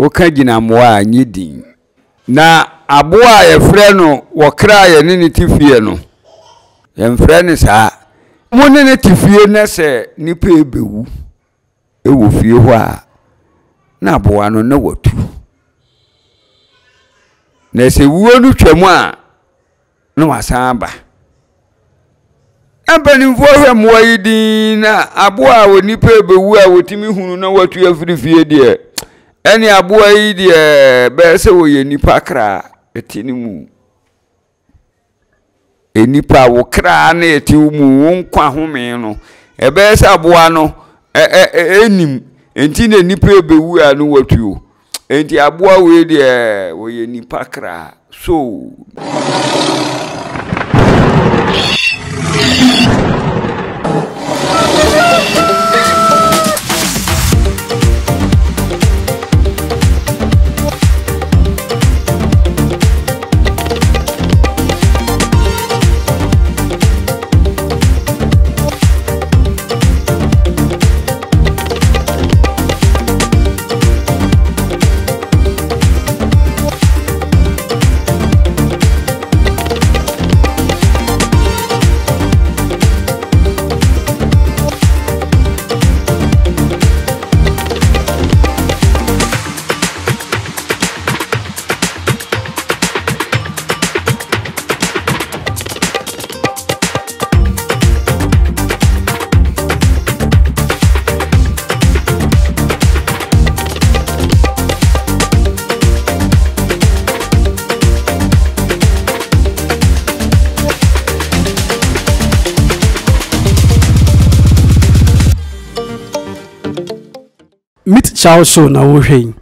Woka gyinammoa a, nye din. Na aboa a yɛfrɛ no wɔkra a yɛne no te fie no, yɛmfrɛ no saa. Mo ne no te fie na sɛ nipa rebɛwu wɔ fie hɔ a, na aboa no na watu. Na sɛ wuo no twam a, na wasan aba. Na mpanimfoɔ hwɛ mmoa yi dinn na aboa a onipa rebɛwu a wɔtumi hunu na watu afiri fie deɛ, ɛne aboa yi deɛ bɛyɛ sɛ wɔyɛ nipa kra ɛte ne mu. Nnipa wo kra na ɛte wo mu, wo nkwa home no, ɛbɛyɛ sɛ aboa no ɛnim nti na nipa rebɛwu a no watuo. Enti aboa wei deɛ wɔyɛ nipa kra so. Meet Charles Show na worehwɛ yi.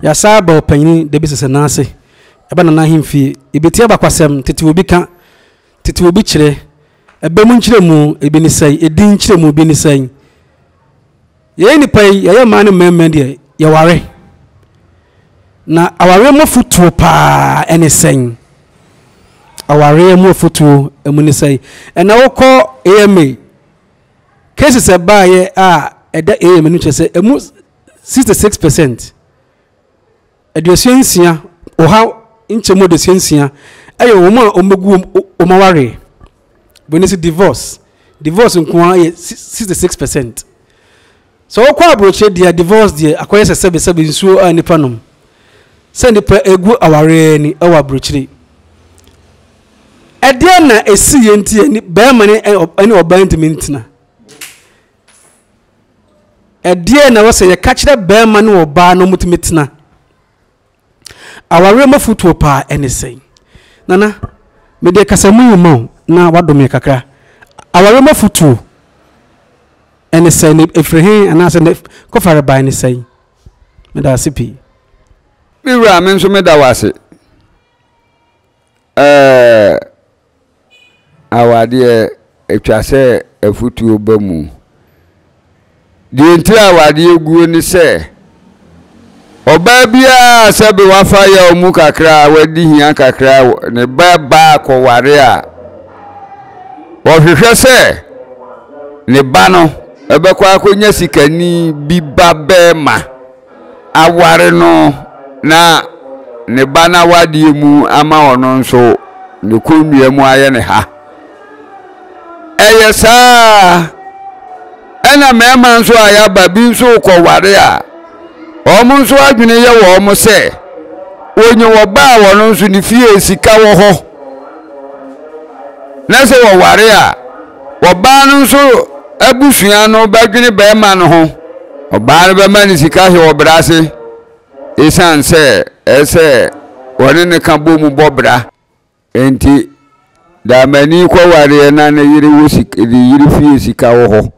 Yɛasan aba ɔpanyin Dabi Sese nan ase. Ɛba Nana ahemfie. Yɛbɛtie abakwasɛm, tete obi ka, tete obi kyerɛ. Ɛbɛ mu nkyerɛmu, ebi ne sɛn? Edin nkyerɛmu bi ne sɛn? Yɛyɛ nnipa yi, yɛyɛ mmaa ne mmarima deɛ, yɛware. Na awareɛ mu afotuo paa ɛne sɛn? Awareɛ mu afotuo mu ne sɛn? Ɛnna wokɔ AMA, cases ɛbaeɛ a ɛda AMA no kyerɛ sɛ ɛmu 66 percent 60, 100 nkyɛmu 66 yɛ wɔn a wɔbɛgu wɔn awareɛ. Wei ne sɛ divorce. Divorce nko ara yɛ 66 percent. Sɛ wokɔ aburokyire deɛ divorce deɛ akɔyɛ sɛ sɛbesɛbe nsuo a nipa nom. Sɛ nipa egu awareɛ ni wɔ aburokyire. Ɛdeɛ na esi yɛ nti bɛrima ne ɔbaa ntumi ntena. Ɛdeɛn na ɛwɔ sɛ yɛka kyerɛ barima ne ɔbaa na wɔtumi tena? Awareɛ mu afotuo paa ɛne sɛn? Nana, mede kasamu yi ma wo na wadome kakra. Awareɛ mu afotuo ɛne sɛn? Na ɛfiri he anaasɛ ne kɔfarebae ne sɛn? Meda ase pii. Me wura, me nso meda wo ase. Ɛɛ. Awadeɛ, ɛtwa sɛ afutuo ba mu. Deɛ nti a awadeɛ guo ne sɛ, ɔbaa biara a sɛbe wafa yaw mu kakra, wadi hia kakra, ne ba ba kɔware a, ɔhwehwɛ sɛ ne ba no bɛkɔ akɔnya sikani bi ba bɛrima aware no na ne ba no awadeɛ mu ama ɔno nso ne kɔnnua mu ayɛ ne ha. Ɛyɛ saa ɛna mmarima nso a yɛaba bi nso rekɔware a, wɔn nso adwene yɛ wɔn sɛ wɔnya wɔba a wɔn nso ne fie sika wɔ hɔ. Na sɛ wɔware a, ɔbaa no nso abusua no bɛdwene barima no ho. Ɔbaa no bɛma no sika ahyɛ wɔ bra ase esiane sɛ ɛsɛ sɛ wɔne no ka bɔ mu bɔ bra nti. Daamani kɔwareɛ na ne yere wɔ sika, ne yere fie sika wɔ hɔ.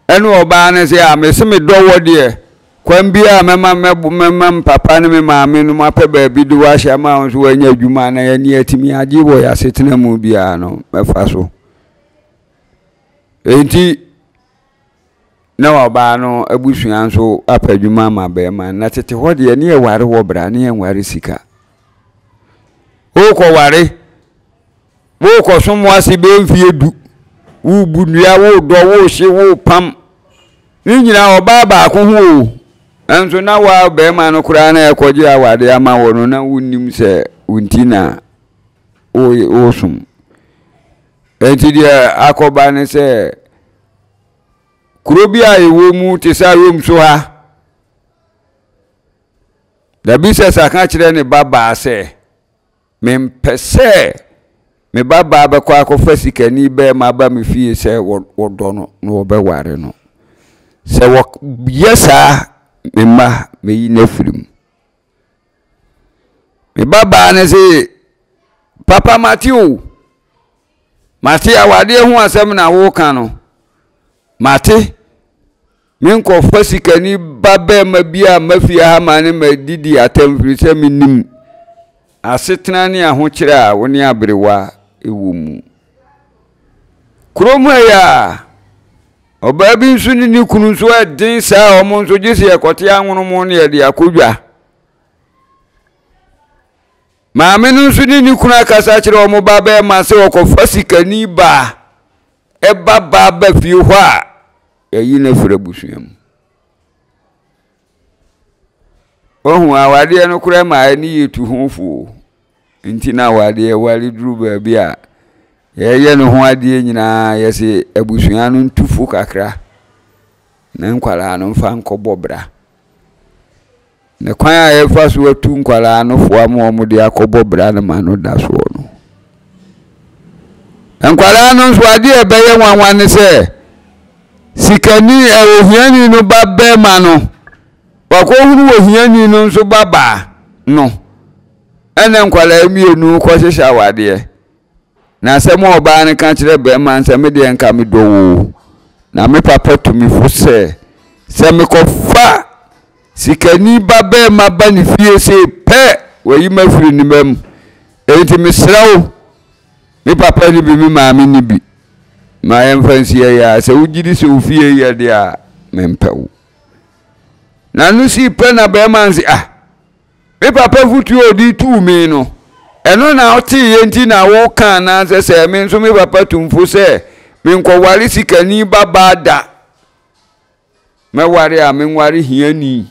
Ɛne ɔbaa no sɛ, a mese medɔ wɔ deɛ, kwan biara a mɛma mɛma me papa ne me maame nom apɛ baabi de wo ahyɛ ama wo nso woanya adwuma na yɛne atumi agye wɔ yɛn asetena mu biara no, mɛfa so. Enti na ɔbaa no abusua nso apɛ adwuma ama barima. Na tete hɔ deɛ ne yɛware wɔ bra ne yɛnware sika. Wokɔware, wokɔsom w'ase bɛyɛ mfeɛ du, wobu nnua, wodɔ, wohye, wopam. Ne nyinaa ɔbaa baako ho o. Nso na wa bɛrima no koraa na ɛkɔgye awade ama wɔ no na wonnim sɛ wo nti na wosom. Enti deɛ akɔba ne sɛ kuro bi a ɛwɔ mu te sɛ Rome so ha. Dabi sɛ saka kyerɛ ne ba baa sɛ Mempɛ sɛ me babaa bɛkɔ akɔfa sikani barima aba me fie sɛ wɔdɔ no na wɔbɛware no. Sɛ wɔyɛ saa, me mma, mɛyi no afiri mu. Me babaa no se, Papa mate o, mate awadeɛ ho asɛm na woka no, mate. Menkɔfa sikani ba barima bi a mma fie ha ma ne ma didi atɛm firi sɛ menim asetena ne ahokyerɛ a wo ne aberewa wɔ mu. Kurom ha yi a, ɔbaa bi nso ne ne kunu nso ɛden saa a wɔn nso gye sɛ yɛkɔte anwonomo ne yɛde akɔ dwa. Maame no nso ne ne kunu akasa kyerɛ wɔn ba barima sɛ ɔkɔfa sikani baa ɛba baa ba fie hɔ a Yɛayi no afiri abusua mu. Wahu awadeɛ no koraa ma ɛne yɛ tu ho fo. Nti na awadeɛ ware duru baabi a yɛyɛ ne ho adeɛ nyinaa yɛse abusua no ntu fo kakra na nkwadaa no mfa nkɔbɔ bra. Na kwan a yɛfa so atu nkwadaa no fo ama wɔn de akɔbɔ bra no ma no da soɔ no. Nkwadaa no nso adeɛ a ɛbɛyɛ nwanwa ne sɛ sikani ɛ ohiani no ba bɛrima no wakɔhunu ohiani no nso ba baa no ɛna nkwadaa mmienu kɔhyehyɛ awadeɛ. Na asɛm a ɔbaa no ka kyerɛ barima no sɛ, Me deɛ nka medɔ wo o, na me papa tu me fo sɛ, sɛ mekɔfa sikani ba barima ba ne fie sei pɛ, wayi me afiri ne mma mu. Enti mesrɛ wo, me papa ni bi, me maame ni bi, ma yɛmfa nsi ɛyɛ a, sɛ wogye di sɛ wo fie yɛ deɛ a, mempɛ wo. Na no sii pɛ na barima no se, ah, Me papa fotuo a ɔde tuu me no, ɛno na woteeɛ nti na woka anaasɛ sɛ me nso me papa tu mfo sɛ menkɔware sikani babaa da. Mɛware a menware hiani.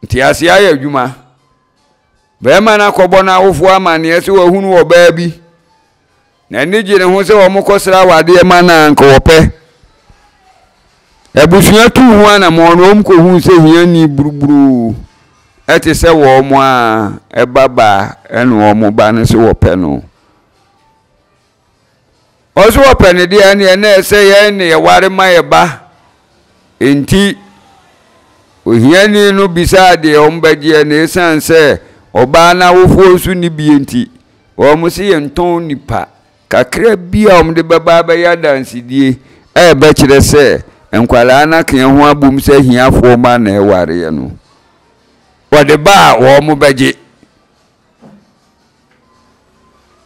Nteaseɛ ayɛ adwuma. Barima no akɔbɔ n'awofoɔ amanneɛ sɛ wahunu ɔbaa bi. N'ani gye ne ho sɛ wɔkɔsra awadeɛ ma no a anka ɔpɛ. Abusua tuu ho anammɔn no, wɔkɔhuu sɛ hiani buruburoo te sɛ wɔn a ɛba baa ɛne wɔn ba no sɛ wɔpɛ no. Ɔsɛ wɔpɛ no deɛ ɛneɛ na ɛsɛ yɛn ne yɛware ma yɛ ba. Enti ohiani no bisaa deɛ wɔbɛgyeɛ na ɛsiane sɛ ɔbaa no awofoɔ nso nni bie nti, Wɔse yɛntɔn nnipa kakra bi a wɔde bɛba abɛyɛ adansedie a ɛbɛkyerɛ sɛ nkwadaa no aka ho abom sɛ ahiafoɔ mma na ɛwareɛ no. Wɔde ba a wɔbɛgye.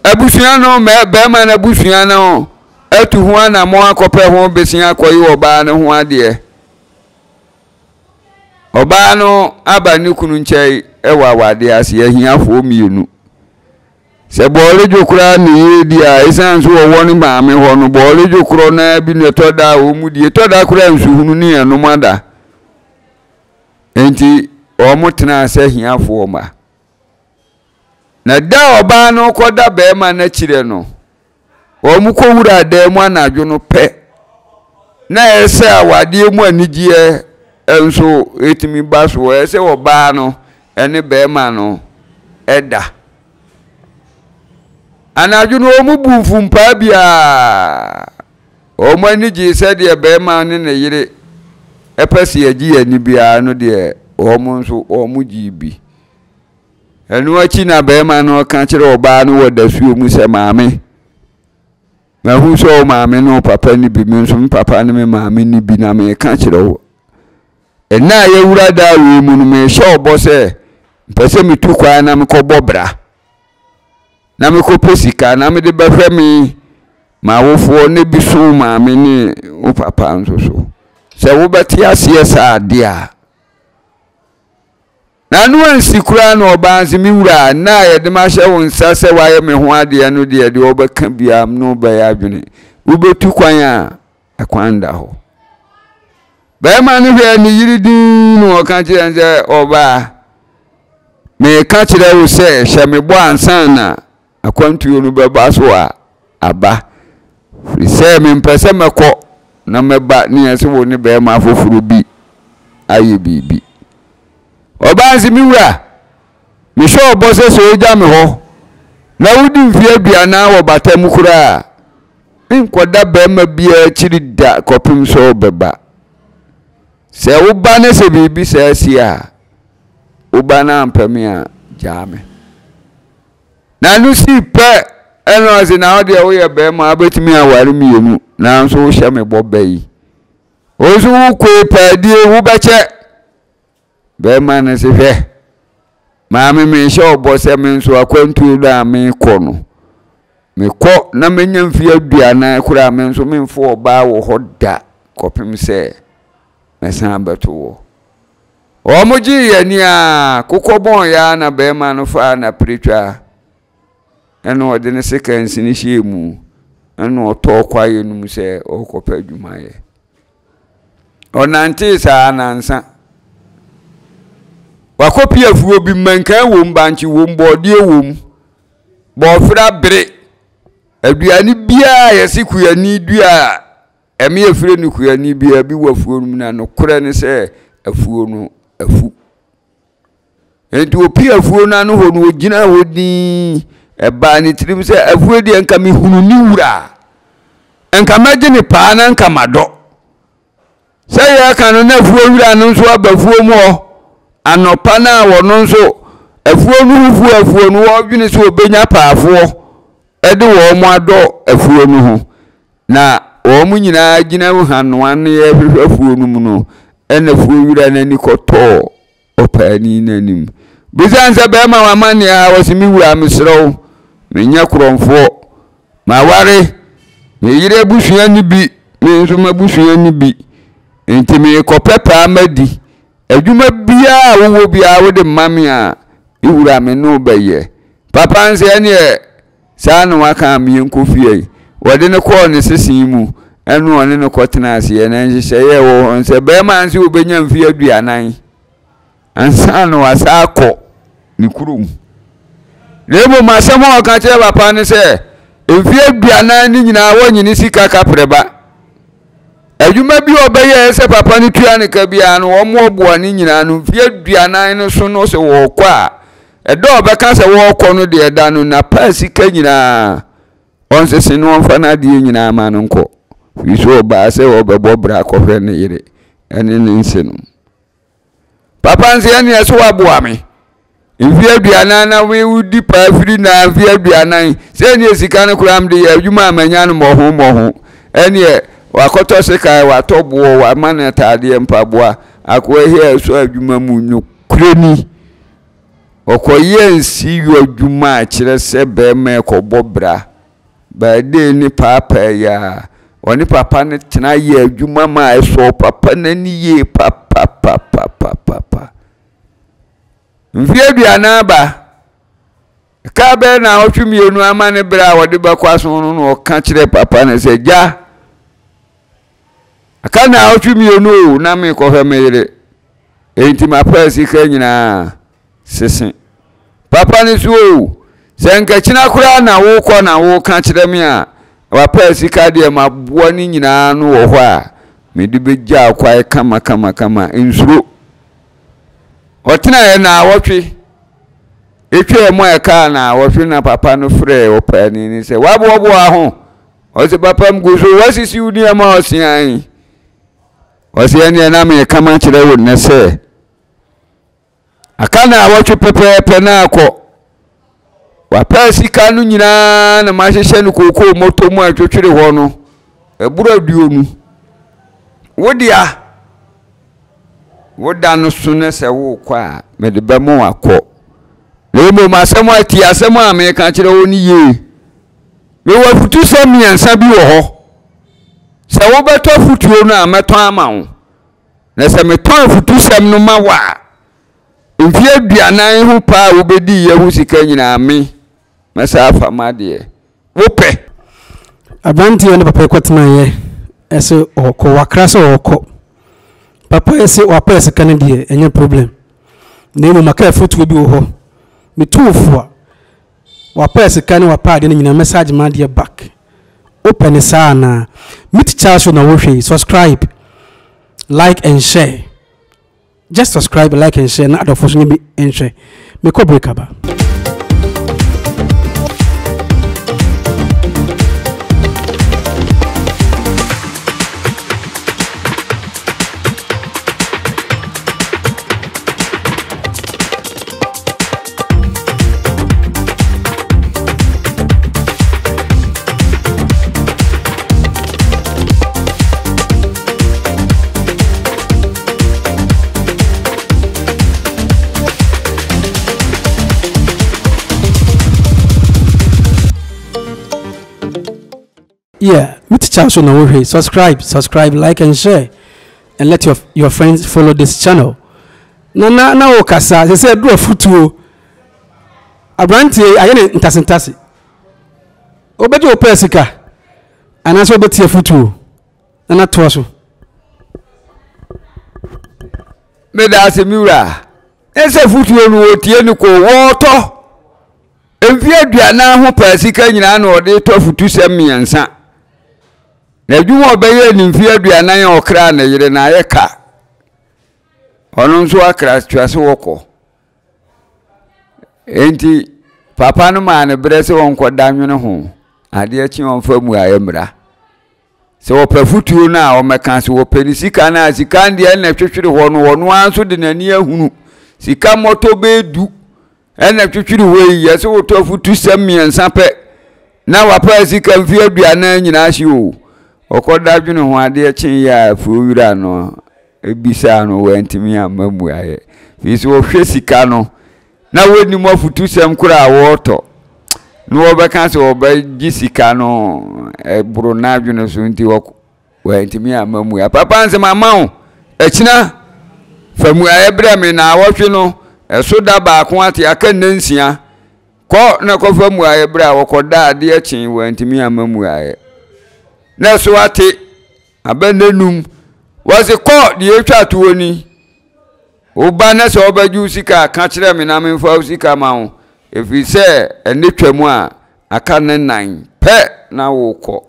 Abusua no, bɛrima no abusua no atu ho anammɔn akɔpɛ ho besia akɔye ɔbaa no ho adeɛ. Ɔbaa no aba ne kunu nkyɛn wɔ awadeɛ ase, ahiafoɔ mmienu. Sɛ bɔɔledwo koraa ne yere di a, ɛsiane sɛ wɔwɔ ne maame hɔ no, bɔɔledwo korɔ no ara bi na ɛtɔ da a wɔn die. Ɛtɔ da koraa nsuhunu ne ɛnom ada. Enti wɔn tenaa sɛ ahiafoɔ mma. Na da a ɔbaa no kɔda barima no akyirɛ no, wɔkɔwuraa dan mu anadwo no pɛ, na ɛyɛ sɛ awadeɛ mu anigyeɛ nso ɛtumi ba so, ɛyɛ sɛ ɔbaa no ne barima no da. Anadwo no wɔn bu mfumpaa biara, wɔn ani gyee sɛdeɛ barima ne ne yere ɛpɛ sɛ yɛgye yɛn ani biara no deɛ wɔn nso wɔn gyee bi. Ɛno akyi na barima no ka kyerɛ ɔbaa no wɔ dasuo mu sɛ, Maame, mahu sɛ wo maame ne wo papa ni bi, me nso me papa ne me maame ni bi, na meka kyerɛ wo. Ɛnna a yɛwura daa wei mu no, mehyɛ ɔbɔ sɛ mpɛ sɛ metu kwan na mekɔbɔ bra, na mekɔpɛ sika na mede bɛhwɛ me m'awofoɔ ne bi so maame ne wo papa nso so. Sɛ wobɛte aseɛ saa adeɛ a, N'ano ansi koraa na ɔbaa no se, Me wura, nna a yɛde mahyɛ wo nsa sɛ woayɛ me ho adeɛ no deɛ, deɛ wobɛka biara me ne wo bɛyɛ adwene. Wobɛtu kwan a, ɛkwan da hɔ. Barima no hwɛɛ ne yere dinn na ɔka kyerɛɛ no sɛ, Ɔbaa, meka kyerɛ wo sɛ hyɛ me bɔ ansa na akwantuo no bɛba so a aba, firi sɛ mempɛ sɛ mɛkɔ na mɛba ne yɛn sɛ wo ne barima foforɔ bi ayɛ biribi. Ɔbaa no se, Me wura, mehyɛ ɔbɔ sɛ sɛ wogya me hɔ na wodi mfeɛ aduanan wɔ bata mu koraa a, menkɔda barima biara akyiri da kɔpem sɛ ɔbɛba. Sɛ woba ne sɛ biribi saa si a, woba no ampɛ me a, gyaa me. Na no sii pɛ ɛna ɔse na wo deɛ woyɛ barima wobɛtumi aware mmienu nanso wohyɛ me bɔ bɛ yi. Wo nso wokoe paadie wobɛkyɛ. Barima no se hwɛ maame mehyɛ wo bɔ sɛ me nso akwantuo no a mekɔ no mekɔ na menya mfeɛ aduanan koraa me nso memfa ɔbaa wɔ hɔ da kɔpem sɛ mɛsan bɛto wɔ. Wɔgyee yɛn ani ara, kokɔ bɔn yɛ ara na barima no faa n'apiretwa ɛna ɔde ne sekan sini hyɛɛ mu ɛna ɔtɔɔ kwaeɛ no mu sɛ ɔrekɔpɛ adwuma ayɛ. Ɔnantee saa nansa. Wakɔpie afuo bi, mmankan wom, bankye wom, bɔɔdeɛ wom, bɔɔfra bere, aduane biara a yɛse kuani dua a Ɛme efire no kuani biara bi wɔ afuo no mu na nokorɛ ne sɛ afuo no afu. Enti opie afuo no ano hɔ no ogyina hɔ dinn. Ɛbaa ne tirim sɛ afuo deɛ nka mehunu ne wura a, nka mɛgye ne paa na nka madɔ. Sɛ yɛreka no na afuo wura no nso aba afuo mu hɔ anɔpa no a wɔno nso afuo no ho fuo afuo no wɔdwene sɛ ɔbɛnya paafoɔ de wɔn adɔ afuo no ho. Na wɔn nyinaa gyina hanoa no rehwehwɛ afuo no mu no, ɛna afuo wura no ani kɔtɔɔ ɔpaani no anim. Bisa no sɛ, Bɛrima w'amanneɛ a? Ɔse, Me wura, mesrɛ wo, menyɛ korɔmfoɔ. Maware, me yere abusua nni bi, me nso m'abusua nni bi. Enti merekɔpɛ paa madi. Adwuma biara a wowɔ biara wode ma me a, me wura, me ne wo bɛyɛ. Papa no sɛ, Ɛneɛ Saa na waka a meɛnkɔ fie yi. Wɔde no kɔɔ ne sese mu ɛna ɔne no kɔtena aseɛ. Na nhyehyɛeɛ ɛwɔ hɔ sɛ bɛrima nso ɔbɛnya mfeɛ aduanan ansa na wasa akɔ ne kurom. Na mmom asɛm a ɔka kyerɛ papa no sɛ mfeɛ aduanan no nyinaa wɔnye ne sika kaprɛba. Adwuma bi a ɔbɛyɛɛ sɛ papa no tua ne ka biara no wɔmmoaboa ne nyinaa no mfeɛ aduanan no so no sɛ wɔrekɔ a Ɛda a ɔbɛka sɛ wɔrekɔ no deɛ, da no n'apaa sika nyinaa, ɔnsese no ɔmfa n'adeɛ nyinaa ma no nkɔ. Firi sɛ ɔbaa sɛ ɔbɛbɔ bra akɔhwɛ ne yere ne ne nsenom. Papa nse ɛneɛ so waboa me. Mfeɛ aduanan na wodi paa firi naa mfeɛ aduanan. Sɛ ɛneɛ sika no koraa mede yɛ adwuma a manya no mmɔho mmɔho. Ɛneɛ wakɔtɔ sekan, watɔ boɔ, wama no ataadeɛ, mpaboa. Akoa yi a ɛsɔ adwuma mu nokorɛ ni. Ɔkɔyɛɛ nsiyɔ adwuma a kyerɛ sɛ barima rekɔbɔ bra. Baadee ne paapaa yi ara, ɔne papa no tena yɛɛ adwuma ma ɛsɔɔ papa no ani yie papapapapapa. Mfeɛ aduanan ba, ɛkaa bɛyɛ naawɔtwe mmienu ama ne berɛ a wɔde bɛkɔ aso no na ɔka kyerɛɛ papa no sɛ, Gya, aka naawɔtwe mmienu o, na merekɔhwɛ me yere. Enti mapaa sika nyinaa sese. Papa no so o, sɛ nkakyina koraa na wokɔ na woka kyerɛ me a, wapaa sika deɛ maboa ne nyinaa no wɔ hɔ a, mede bɛgya kwae kama kama kama, nsuro. Ɔtenaeɛ naawɔtwe. Ɛtwaa mu a ɛkaa naawɔtwe na papa no frɛɛ ɔpaani no sɛ, waboaboa ho? Ɔse papa mgu so, wasisi wo nneɛma ɔsean. Ɔse ɛneɛ na meka makyerɛ wo nnɛ sɛ aka naawɔtwe pɛpɛɛpɛ na akɔ. Wapɛ sika no nyinaa na mahyehyɛ no kookoo mmɔtɔ mu a ɛtwetwere hɔ no ɛboro aduonu. Wo dea, wo da no so ne sɛ wokɔ a mede bɛma wakɔ. Na mmom asɛm a tie asɛm a meka kyerɛ wo no yie. Mewɔ afutusɛm mmiɛnsa bi wɔ hɔ. Sɛ wobɛtɔ afutuo no a, mɛtɔn ama wo. Na sɛ metɔn afutusɛm no ma wo a, mfeɛ aduanan ho paa a wobɛdiiɛ ho sika nyinaa me, mɛsa afa m'adeɛ. Wopɛ? Aberanteɛ ne papa yi kɔtenaeɛ sɛ ɔrekɔ, wakra sɛ ɔrekɔ. Papa yi se wapɛ sika no deɛ ɛnyɛ problem na mmom aka afotuo bi wɔ hɔ. Metu wo fo a, wapɛ sika ne wapɛ adeɛ no nyinaa mɛsa agye m'adeɛ back. Wopɛ ne saa anaa? Meet Charles show na wohwɛ yi, subscribe, like and share. Just subscribe, like and share na adɔfo nso nyɛ bi nhwɛ. Mekɔ break aba. Yeah, me teacher so na wohwɛ. Subscribe, subscribe, like and share and let your your friends follow this channel. Na na na wo kasa sɛ sɛ du afutuo. Abranteɛ ayɛ ne ntasentase. Wobɛgye wo pɛɛ sika anaasɛ wobɛtie afutuo na na toa so. Meda ase me wura. Ɛsɛ futuo no wɔtie no ko wɔɔtɔ. Mfeɛ aduanan ho paa sika nyinaa na ɔde retɔ afutusɛm mmiɛnsa. Na adwuma a ɔbɛyɛɛ ne mfeɛ aduanan a ɔkraa ne yere no ayɛ ka. Ɔno nso akra tua sɛ wɔkɔ. Enti papa no maa no berɛ sɛ ɔnkɔda nwene ho. Adeɛ kye ɔmfa mmuaeɛ mmra. Sɛ wɔpɛ afotuo no a wɔmmɛka, sɛ wɔpɛ ne sika no a, sika no deɛ ɛna ɛtwetwere hɔ no, ɔno ara nso de n'ani ahunu. Sika mmɔtɔ bɛyɛ du ɛna ɛtwetwere hɔ yi, yɛsɛ wotɔ afutusɛm mmiɛnsa pɛ na wapa sika mfeɛ aduanan nyinaa ahye o. Ɔkɔda dwene ho adeɛ kyeeɛ a afuo wura no bisaa no wantumi amma mmuaeɛ. Firi sɛ ɔhwɛ sika no na wɔnnim afutusɛm koraa a wɔretɔ na wɔbɛka sɛ wɔbɛgye sika no ɛboro n'adwene so nti wɔantumi amma mmuaeɛ. Papa nsɛm ama wo akyina fa mmuaeɛ brɛ me na awɔtwe no ɛso da baako ate aka nna nsia kɔ na kɔfa mmuaeɛ berɛ a wɔkɔda adeɛ kyee wɔantumi amma mmuaeɛ na ɛso ate aba nnanum wɔse kɔ deɛ ɛtwa toɔ ni Wo ba na sɛ ɔbɛgye wo sika a, ka kyerɛ me na memfa wo sika ma wo, ɛfiri sɛ ɛnnɛ twam a, aka ne nan pɛ na worekɔ.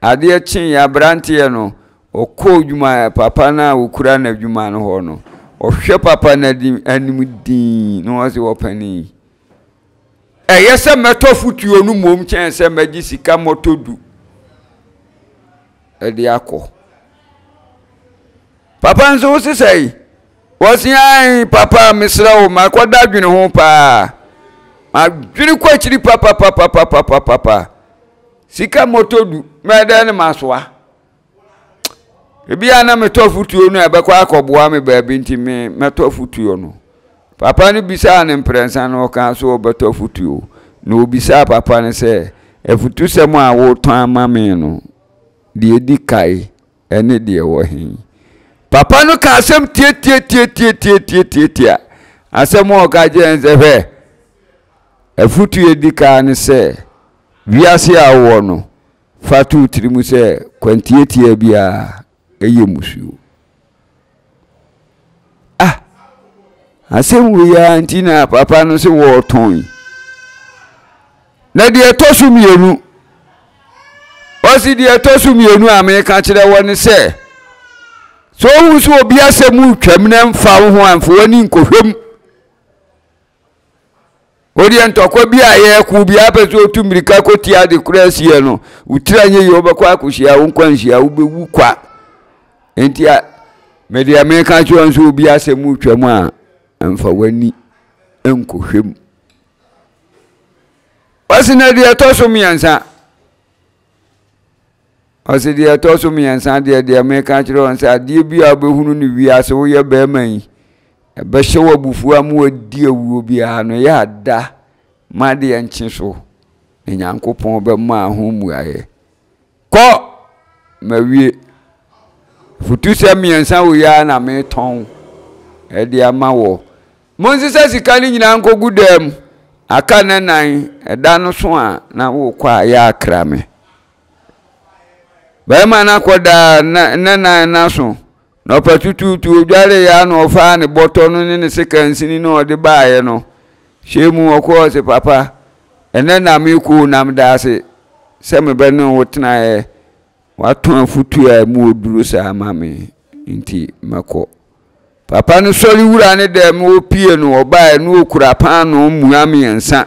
Adeɛ kyeeɛ aberanteɛ no, ɔkɔɔ adwuma papa no a ɔkura n'adwuma no hɔ no, ɔhwɛ papa no anim dinn na ɔse, ɔpanin, ɛyɛ sɛ mɛtɔ fotuo no mmom kyɛn sɛ mɛgye sika mmɔtɔ du de akɔ. Papa nso wo se sɛe? Wɔse ae papa mesrɛ wo makɔda dwene ho paa. Madwene kɔ akyiri papapapapapapa. Sika mmɔtɔ du mɛdɛn ne masoa. Ebi a na metɔ afutuo no a ɛbɛkɔ akɔboa me baabi nti me mɛtɔ afutuo no. Papa no bisaa no mprɛnsa na ɔkaa sɛ ɔbɛtɔ afutuo. Na obisaa papa no sɛ afutusɛm a wotɔn ama me no deɛ ɛdi kae ɛne deɛ ɛwɔ he? Papa no ka asɛm tiatiatiatiatiatiatia. Asɛm a ɔka kyerɛ no sɛ, hwɛ, afotu a edi kan ne sɛ, wiase a wowɔ no, fa to wo tirim sɛ kwantiatia biara yɛ mmusuo. Ah, asɛm wei ara nti na papa no sɛ wɔretɔn yi. Na deɛ ɛtɔ so mmienu, ɔsi deɛ ɛtɔ so mmienu a meka kyerɛ wɔ ne sɛ, sɛ ohu sɛ obi asɛm retwam na mfa wo ho amfa w'ani nkɔhwɛ mu. Wodeɛ ntɔkwa bi a yɛreko bi apɛ sɛ otu mmirika kɔtia ade korɔ asiɛ no, wo tiri anyɛ yie wobɛkɔ akɔhyia wo nkwa nhyia wobɛwu kwa. Nti a medeɛ meka kyerɛ wɔn sɛ obi asɛm retwam a mfa w'ani nkɔhwɛ mu. Ɔsi na deɛ ɛtɔ so mmiɛnsa. Ɔsi deɛ ɛtɔ so mmiɛnsa deɛ deɛ meka kyerɛ wɔn sɛ adeɛ bi a wobɛhunu no wiase woyɛ bɛrima yi ɛbɛhyɛ wo abufuo ama wadi awuo biara no yɛ ada ma adeɛ nkye so na Nyankopɔn bɛma ho mmuaeɛ. Kɔ! Mawie. Afutusɛm mmiɛnsa wei ara na meretɔn de ama wɔ. Monsesa sika no nyinaa nkɔgu dan mu. Aka nnanan, ɛda no so a na worekɔ a yɛ akra me. Barima no akɔda nnanan no aso. Nɔpa tutuutu odwareeɛ ara na ɔfaa ne bɔtɔ no ne ne sekansini na ɔde baeɛ no hyɛɛ mu ɔkɔɔ ɔse papa ɛnɛ na mekɔ o na meda ase sɛ mebɛne wo tenaeɛ watɔn afutuo a ɛmu oduro saa ma me nti mɛkɔ. Papa no sɔre wura ne dɛm na ɔpie no ɔbaeɛ na ɔkura paanoo mua mmiɛnsa.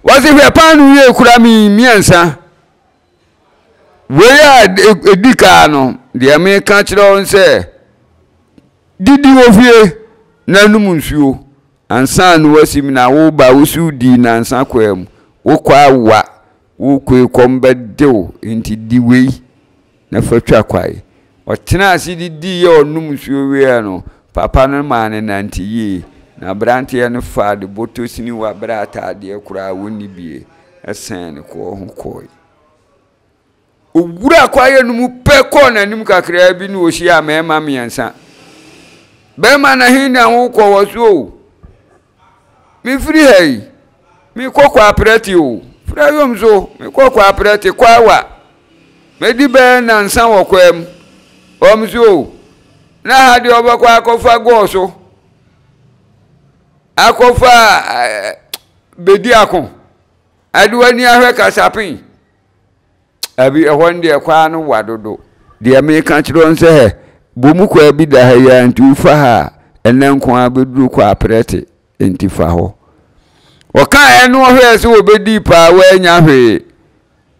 Wɔse hwɛ paanoo yi ekura me mmiɛnsa. Wei a ɛdi kan no, deɛ meka kyerɛ wo sɛ, didi wɔ fie na nom nsuo ansa na woasim na woba wo so wodii nansa kwaa mu. Wokɔ awa, wokɔ kɔm bɛde wo, nti di wei na fa twa kwae. Ɔtenaa ase didiiɛ a ɔnom nsuo wieeɛ no, papa no maa no nante yie. Na aberanteɛ no faa de bɔtɔ sini wɔ aberɛ ataadeɛ koraa wɔnni bie. sɛn ne kɔn ho kɔe. Owura kwaeɛ no mu pɛ kɔɔ n'anim kakraa bi na ɔhyiaa mmarima mmiɛnsa. Bɛrima na he na wokɔ wɔ so o? Mefiri ha yi, mekɔ Kwaprɛte o. Firi ayom so, mekɔ Kwaprɛte, Kwawa. Mɛdi bɛyɛ nansa wɔ kwaa mu. Wɔn so o, na ha deɛ ɔbɛkɔ akɔfa gɔɔ so. Akɔfa bedi ako. Ɛde w'ani ahwɛ kasapen. Abi ɛhɔ no deɛ kwaa no wa dodo. Deɛ meka kyerɛ wɔn sɛ hɛ, bɔ mu kwaa bi da ha yi ara nti wofa ha a, ɛnnɛ nko ara bɛduru kɔ aprɛte nti fa hɔ. Ɔkaeɛ no ɔhwɛɛ sɛ wɔbɛdii paa wɔannya hwee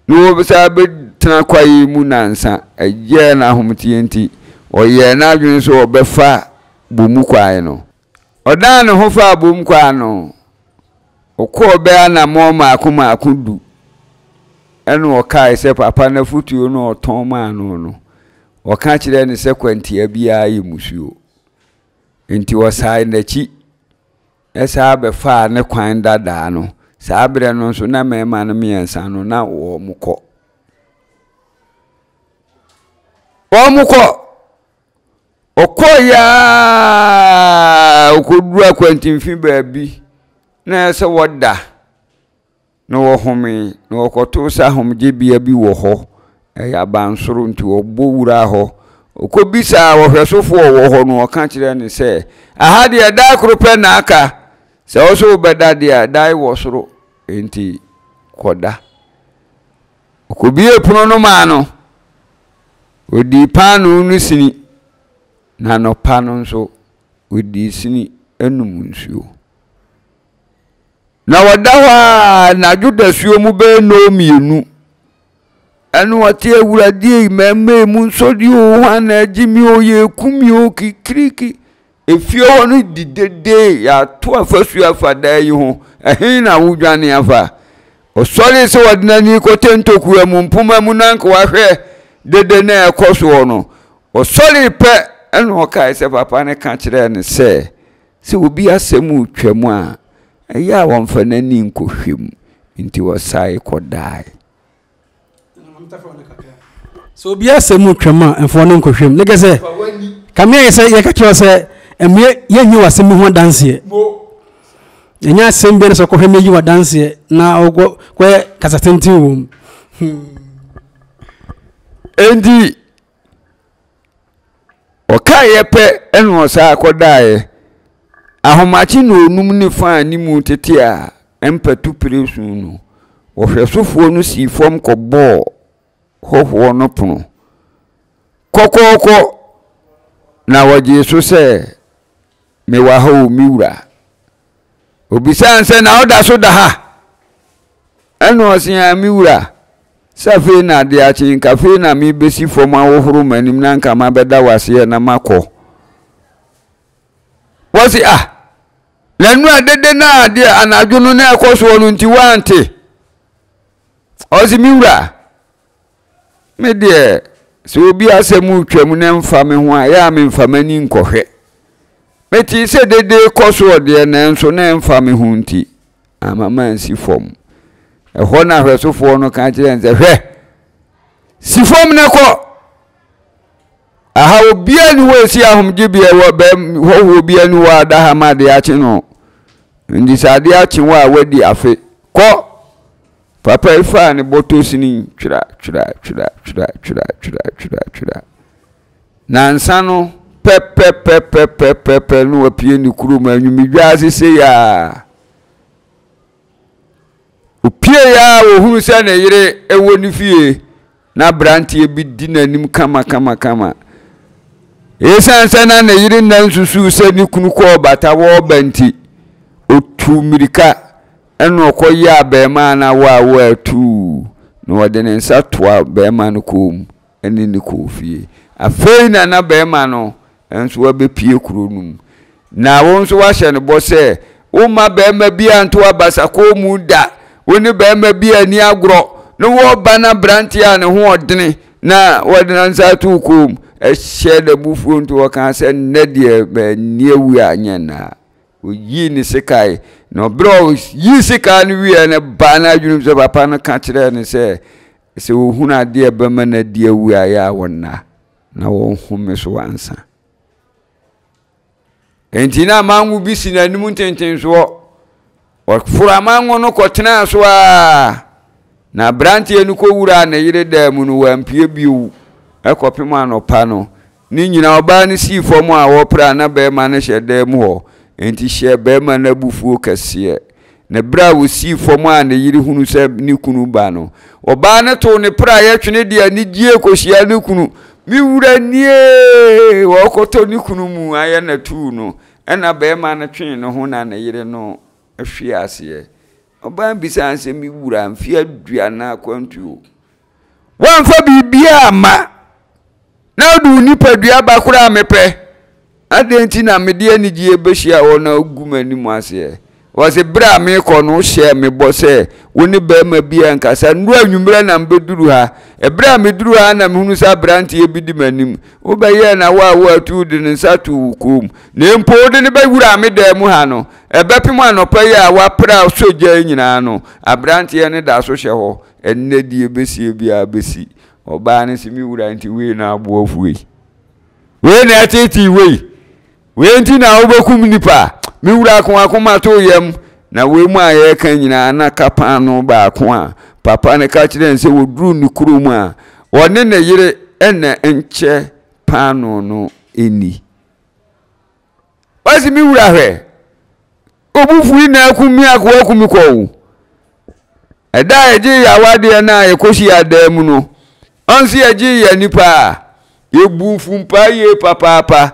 na wɔsan bɛtena kwaeɛ mu nansa. Ɛyɛɛ no ahometeɛ nti ɔyɛɛ n'adwene sɛ ɔbɛfa bɔ mu kwaeɛ no. Ɔdan ne ho faa bom kwan no, ɔkɔɔ bɛyɛ anammɔn mmaako mmaako du, ɛnna ɔkae sɛ papa no afotuo no a ɔtɔn maa no no, ɔka kyerɛɛ no sɛ kwantia biara yɛ mmusuo. Enti ɔsae n'akyi san bɛfaa ne kwan dadaa no. Saa berɛ no nso na mmarima no mmiɛnsa no na wɔkɔ. Wɔkɔ. Ɔkɔeɛ ara ɔkɔduru akwantemfi baabi na ɛyɛ sɛ wɔda na wɔhome na wɔkɔtoo sɛ ahomegyebea bi wɔ hɔ. Ɛyɛ abansoro nti wɔbɔ wuraa hɔ. Ɔkɔbisaa ɔhwɛsofoɔ a ɔwɔ hɔ no, ɔka kyerɛɛ no sɛ, aha deɛ da koro pɛ na aka. Sɛ wo nso wobɛda deɛ a, dan wɔ soro nti kɔda. Ɔkɔbuee pono no maa no. Ɔdii paanoo no sini, na anɔpa no nso, ɔdii sini nom nsuo. Na wɔda hɔ a, anadwo dasuo mu bɛyɛ nnɔnmienu. Ɛna ɔte Awurade ei, mmarima yi mu nsɔre o, hwan na agye me o, yɛreku me o, kikiriki. Efie hɔ no di dede, yɛato afasuo afa dan yi ho, ɛhe na wodwane afa? Ɔsɔree sɛ ɔde n'ani rekɔtɛ ntokua mu mpoma mu na anka wahwɛ dede no a ɛkɔ soɔ no. Ɔsɔree pɛ ɛna ɔkae sɛ papa no ka kyerɛɛ no sɛ, sɛ obi asɛm retwam a, ɛyɛ a ɔmfa n'ani nkɔhwɛ mu. Nti ɔsae kɔdae. Sɛ obi asɛm mu twam a, mfa w'ani nkɔhwɛ mu. Ne kɛ sɛ, kame ayɛ sɛ yɛka kyerɛ sɛ ɛmmeɛ yɛnyi w'asɛm bi ho adanseɛ. Ɛnyɛ asɛm bi na sɛ ɔkɔhwɛ mu yi w'adanseɛ na ɔkɔ kɔyɛ kasa tenten wɔ mu. Hmm. Enti Ɔkaeɛ pɛ na ɔsan kɔdaeɛ. Ahomakye nnɔnnum ne fa a ne mu tete a mpatu pere su no, ɔhwɛsofoɔ no sii fam kɔbɔɔ hɔhoɔ no pono kɔkɔɔkɔ, na ɔgyee so sɛ, Mewɔ ha o, me wura. Obisaa no sɛ, Na woda so da ha? Ɛnna ɔse, Aa, me wura, sɛ afei na ade akye, nka afei na merebɛsi fam ahohoro m'anim na nka mabɛda wo aseɛ na makɔ. Wɔse, Ah, na nnura dede no a deɛ anadwo no na ɛkɔ soɔ no nti woante? Ɔse, Me wura, Me deɛ, sɛ obi asɛm retwam na ɛmfa me ho a, ɛyɛ a memfa m'ani nkɔhwɛ. Metee sɛ dede rekɔ soɔ deɛ, nanso na ɛmfa me ho nti, amma mansi fam. Ɛhɔ na ahwɛsofoɔ no ka kyerɛɛ no sɛ, Hwɛ! Si fam na kɔ! Aha obiara ni hɔ a ɛsi ahomgyebea wɔ bɛm hɔhoɔ biara ni hɔ a da ha ma adeɛ akye no. Nti sɛ adeɛ akye wo a, woadi afe. Kɔ! Papa yi faa ne bɔtɔ sini twira twira twira twira twira twira twira twira. Nansa no pɛpɛpɛpɛpɛpɛ na wapue ne kurom anwumedwa ase sei a. Opueeɛ a wɔhunu sɛ ne yere wɔ ne fie na aberanteɛ bi di n'anim kamakamakama. Esiane sɛ na ne yere nna nsusuu sɛ ne kunu kɔɔ bata wɔreba nti, ɔtuu mmirika ɛna ɔkɔyɛɛ abarimaa no awaawa atuu na ɔde ne nsa toa barima no kɔn mu ne no kɔɔ fie. Afei na na barima no nso abɛpue kuro no mu. Na wo nso woahyɛ no bɔ sɛ womma barima biara nto abasakɔn mu da, wo ne barima bi anni agorɔ, na wɔba no aberanteɛ a ne ho ɔdene na wɔde ne nsa ato wo kɔn mu. Ɛhyɛɛ n'abufuo nti ɔkaa sɛ, Nnɛ deɛ manni awu a nyɛ nnaa. Ɔyii ne sekan, na berɛ a ɔyii sekan no wieɛ no, ɛbaa n'adwene mu sɛ papa no ka kyerɛɛ no sɛ, sɛ ɔhunu adeɛ a ɛbɛma no adi awu a, ɛyɛ a wɔnna na wɔnhome so ansa. Enti na amango bi si n'anim ntentensoɔ. Ɔforo amango no kɔtenaa so ara. Na aberanteɛ no kɔwuraa ne yere dan mu no, wampue bio kɔpem anɔpa no. Ne nyinaa, ɔbaa no sii fam a ɔrepere a na barima no hyɛ dan mu hɔ. Enti hyɛɛ barima no abufuo kɛseɛ. Na berɛ a ɔsii fam a ne yere hunu sɛ ne kunu ba no, ɔbaa no too ne praeɛ twene de anigyeɛ kɔhyia ne kunu. Me wura nie! Ɔrekɔtɔ ne kunu mu ayɛ no atuu no. Ɛnna barima no twee ne ho na ne yere no hwee aseɛ. Ɔbaa no bisaa no sɛ, Me wura, mfeɛ aduanan akwantuo, woamfa biribiara amma? Na wode wo nipadua ba koraa a mepɛ. Adɛn nti na mede anigyeɛ bɛhyia wo na wogu m'anim aseɛ? Wɔse berɛ a merekɔ no wohyɛɛ me bɔ sɛ wo ne barima biara nkasa. Nnora anwummerɛ na mebɛduru ha. Ɛberɛ a meduru ha na mehunu sɛ aberanteɛ bi di m'anim. Wobɛyɛɛ no awaawa tu de ne nsa too wo kɔn mu. Na mpo wode no bɛwuraa me dan mu ha no, ɛbɛpem anɔpa yi a woapra sɔ gya yi nyinaa no, aberanteɛ no da so hyɛ hɔ. Ɛnnɛ deɛ ɛbɛsie biara bɛsi. Ɔbaa no se, Me wura, nti wei na aboa fuo yi? Wei na ɛtetee wei? Wei nti na wobɛkum nipa? Me wura, ko akoma to yam. Na wei mu a yɛreka nyinaa na ka paanoo baako a papa no ka kyerɛɛ no sɛ wɔduru ne kurom a, ɔne ne yere na nkyɛ paanoo no nni. Ɔse, Me wura hwɛ, obufuo yi na akum me akoa aku me kɔ o. Ɛda a yɛgyee yɛn awadeɛ no a yɛkɔhyia dan mu no, ɔnse yɛgyee yɛn ani paa. Yɛbuu mfumpaa yie papaapa.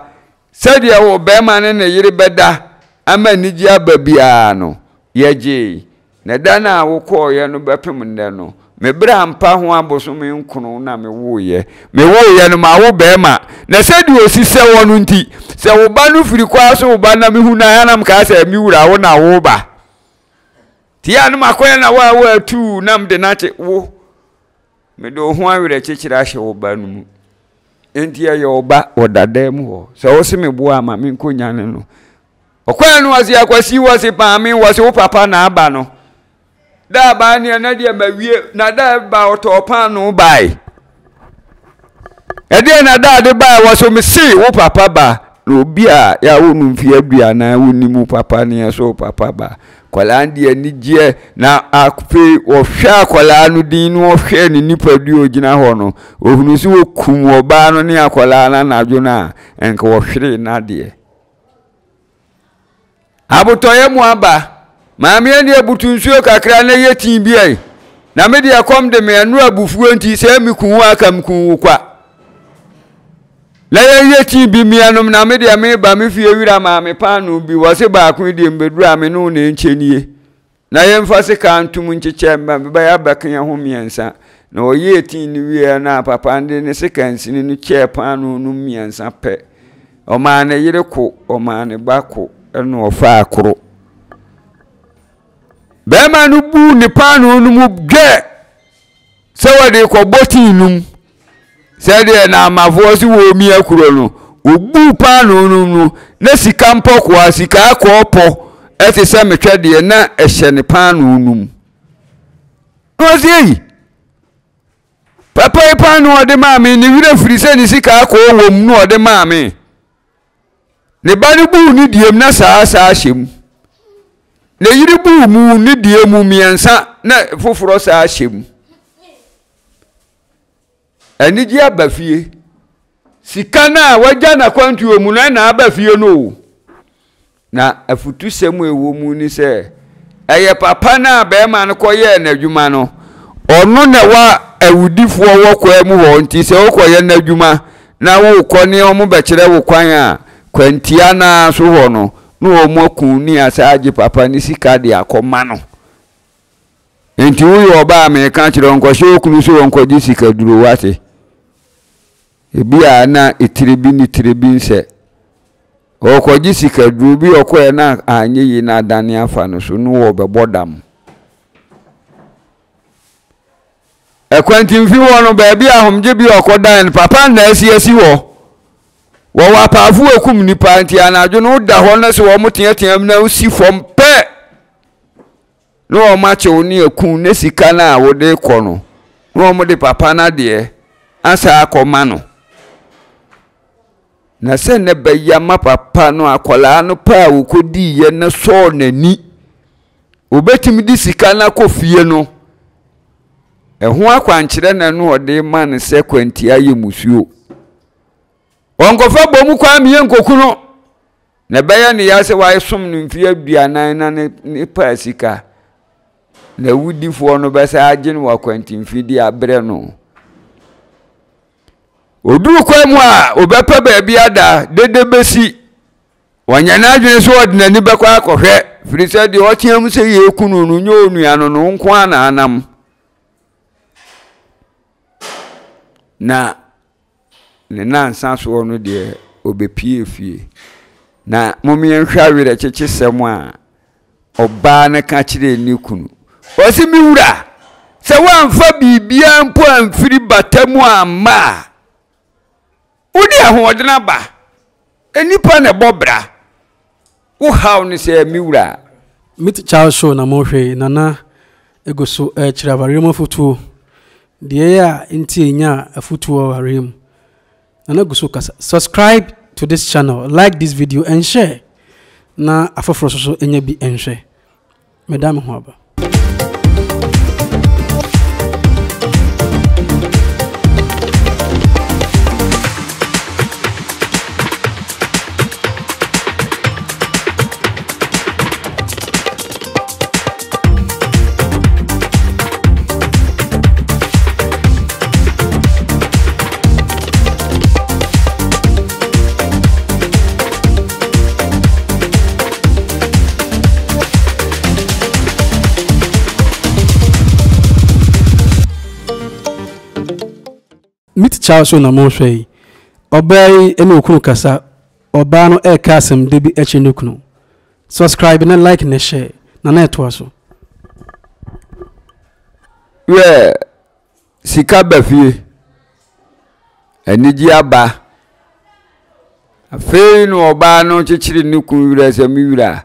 Sɛdeɛ ɔbarima ne ne yere bɛda ama anigyeɛ aba biara no, yɛgyee. Na da no a wokɔeɛ no bɛpem nnɛ no, me berɛ ampa ho abosome nkono na mewoeɛ. Mewoeɛ no, mawo barima. Na sɛdeɛ ɔsi sɛ wɔ no nti, sɛ wo ba no firi kwaa so reba na mehu no a, na mekaa sɛ, Me wura, wo na woreba. Nti a na makɔyɛ na wo a woatuu na mede no akye wo. Mede wo ho awerɛkyekyerɛ ahyɛ wo ba no mu. Enti ɛyɛ wo ba wɔ dadaa mu hɔ. Sɛ wo se me boa ma menkɔnyane no. Ɔkɔɛ no ɔse akwasi wɔse maame wɔse wo papa na aba no. Da abaa neɛ na deɛ mawie na da ba ɔtɔɔ paanoo bae. Ɛdeɛ na da ade bae wɔse mese wo papa ba na obi a yɛawo no mfeɛ aduanan wonim wo papa ne yɛ so wo papa ba. Akwadaa no de anigyeɛ na afei ɔhwɛ akwadaa no din na ɔhwɛ ne nipadua ɔgyina hɔ no ɔhunu sɛ wɔkum ɔbaa no ne akwadaa no anadwo no a nka ɔhweree n'adeɛ. Abotɔyɛ mu aba. Maame ani abutu nsuo kakra na yɛ tii bi ai. Na me deɛ kɔm de me ɛno abufuo nti sɛ me kun wo aka me kun wo kwa. Na yɛn yɛ tii bi mmiɛnom na me deɛ me ba me fie wira maame paano bi wɔ se baako deɛ mbɛduru a me ne wo na ɛnkyɛ nie. Na yɛmfa sekan ntom nkyekyɛ mma bɛyɛ abɛka yɛn ho mmiɛnsa. Na ɔyɛɛ tii no wieɛ no a, papa no de ne sekansini no kyɛɛ paanoo no mmiɛnsa pɛ. Ɔmaa ne yere ko, ɔmaa ne ba ko, ɛna ɔfaa koro. Bɛrima no buu ne paanoo no mu dwɛ. Sɛ wɔde rekɔbɔ tii no mu, sɛdeɛ Naamafoɔ se wɔremia kuro no, wɔbuu paanoo no mu na sika mpɔkoa, sika akɔɔpɔ te sɛ metwɛdeɛ na ɛhyɛ ne paanoo no mu. Na ɔse ei, papa yi paanoo ɔde maa me, ne werɛ firi sɛ ne sika akɔɔ wɔ mu na ɔde maa me. Ne ba no buu ne deɛ mu na saa saa hyɛ mu. Ne yere buu mu ne deɛ mu mmiɛnsa na foforɔ saa hyɛ mu. Anigye aba fie. Sika no a wagya n'akwantuo mu no ɛna aba fie no o. Na afutusɛm a ɛwɔ mu ne sɛ, ɛyɛ papa no a barima no kɔyɛɛ n'adwuma no, ɔno na ɛwɔ awudifoɔ wɔ kwaa mu hɔ, nti sɛ wokɔyɛ n'adwuma na wokɔ ne wɔn bɛkyerɛ wo kwan a, kwantia no ara so hɔ no, na wɔn aku ne asa agye papa no sika de akɔma no. Nti woyɛ ɔbaa a meka kyerɛ wo, nkɔhyɛ wo kunu sɛ ɔnkɔgye sikaduro, wate? Ebi a na etire bi ne tire bi nsɛ. Ɔrekɔgye sikaduro bi ɔkɔɛ na anyɛ yie na adane afa no so no wɔbɛbɔ dam. Ɛkwantimfi hɔ no baabi a ahomgye bi ɔkɔdan no papa nna asi asi hɔ. Wɔwɔ apaafo ekum nipa nti anadwo no woda hɔ na sɛ wɔn teateam na wosi fam pɛ na wɔn akye wo ne aku ne sika no a wode kɔ no na wɔn de papa no adeɛ asa akɔma no. Na sɛ na ɛbɛyɛ ama papa no akwadaa no pɛ a ɔkɔdiiɛ no sɔɔ n'ani. Ɔbɛtumi de sika no akɔ fie no. Ɛho akwankyerɛ na ɛno ɔde ma no sɛ kwantia yɛ musuo. Ɔnkɔfa bɔ mu kwan meyɛ nkoku no. Na ɛbɛyɛ ne ya sɛ wasom no mfeɛ aduanan na ne ne paa sika. Na awudifoɔ no bɛsa agye no wɔ akwantimfi de abrɛ no. Ɔduru kwan mu a, ɔbɛpɛ baabi ada, dede bɛsi. Wanyɛ n'adwene sɛ ɔde n'ani bɛkɔ akɔhwɛ, firi sɛ deɛ ɔteam sɛ yɛreku no no nyɛ onua no no nko ara na anam. Na ne nansa soɔ no deɛ, ɔbɛpie fie. Na mom yɛnhwɛ awerɛkyekyesɛm a Ɔbaa no ka kyerɛɛ ne kunu, ɔse, Me wura, sɛ woamfa biribiara mpo amfiri bata mu amma a, wode ahoɔden aba. Nnipa na ɛbɔ bra. Wo haw ne sɛ, me wura. Meet Charles Show na mohwɛ yi, Nana gu so rekyerɛ awareɛ mu afotuo. Deɛ ɛyɛ a nti ɛnya afotuo wɔ awareɛ mu. Nana gu so kasa. Subscribe to this channel, like this video and share na afoforɔ nso so nya bi nhwɛ. Meda me ho aba. Meet Charles so na mohwɛ yi. Ɔbaa yi ne okunu kasa. Ɔbaa no ɛreka asɛm de bi kyerɛ ne kunu. Subscribe na like na share na na ɛtoa so. Wiɛ, sika ba fie, anigye aba. Afei na ɔbaa no kyekyere ne kunu werɛ sɛ me wura,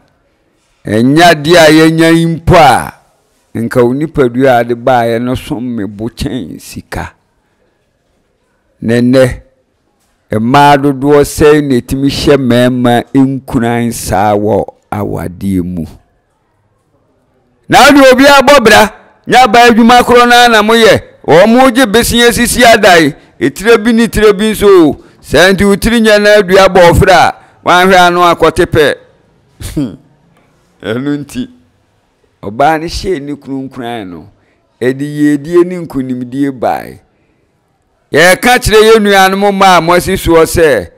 ɛnyɛ adeɛ a yɛanya yi mpo a, nka wo nipadua a ade baeɛ no som me bo kyɛn sika. Na nnɛ, mmaa dodoɔ sɛn na ɛtumi hyɛ mmarima nkuran saa wɔ awadeɛ mu? Na wode obiara bɔ bra, nyɛ abaa adwuma korɔ no ara na moyɛ, wɔn gye besia sisi adae, etire bi ne tire bi nso o, saa nti wo tiri nyɛ na adua bɔɔfrɛ a, wanhwɛ ano akɔte pɛ. Ɛno nti, ɔbaa no hyɛɛ ne kunu nkuran no, ɛde yiedie ne nkonimdie bae. Yɛka kyerɛ yɛn nuanom mmaa a moasi soɔ sɛ,